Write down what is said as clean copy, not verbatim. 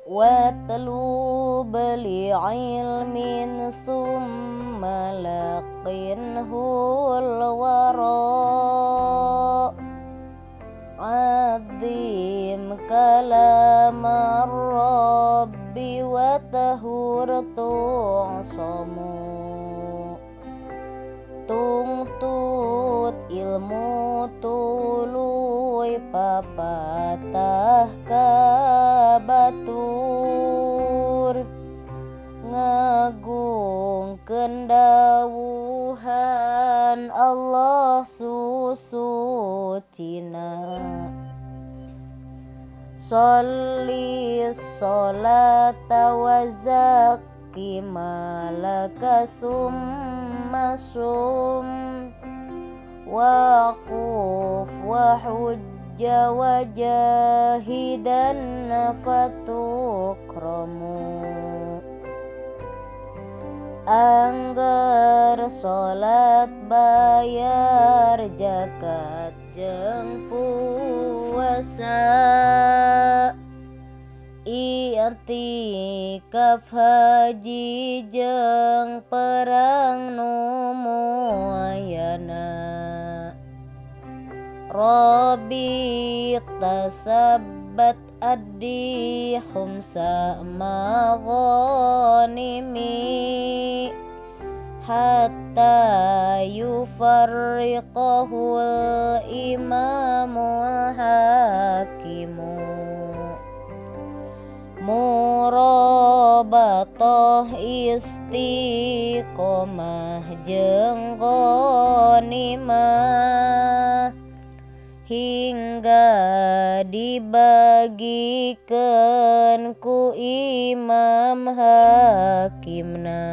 Watlub li'ilmin thumma laqinhul wara Azim kalamar rabbi wa tahur tu'samu. Tungtut ilmu tuluy papatah ka batur ngagungkeun dawuhan Allah susucina. Sholli sholata wa zakki malaka thumma sum waquf wa hujja wa jahidan fatukramu. Angger salat bayar zakat jeung puasa i'tikaf haji jeung perang nu muayana. Rabbi tasabbat addi khumsa maghanimi hatta yufarriqahul imamul hakimu. Murabatah istiqomah jeung ghanimah hingga dibagikeun ku imam hakimna.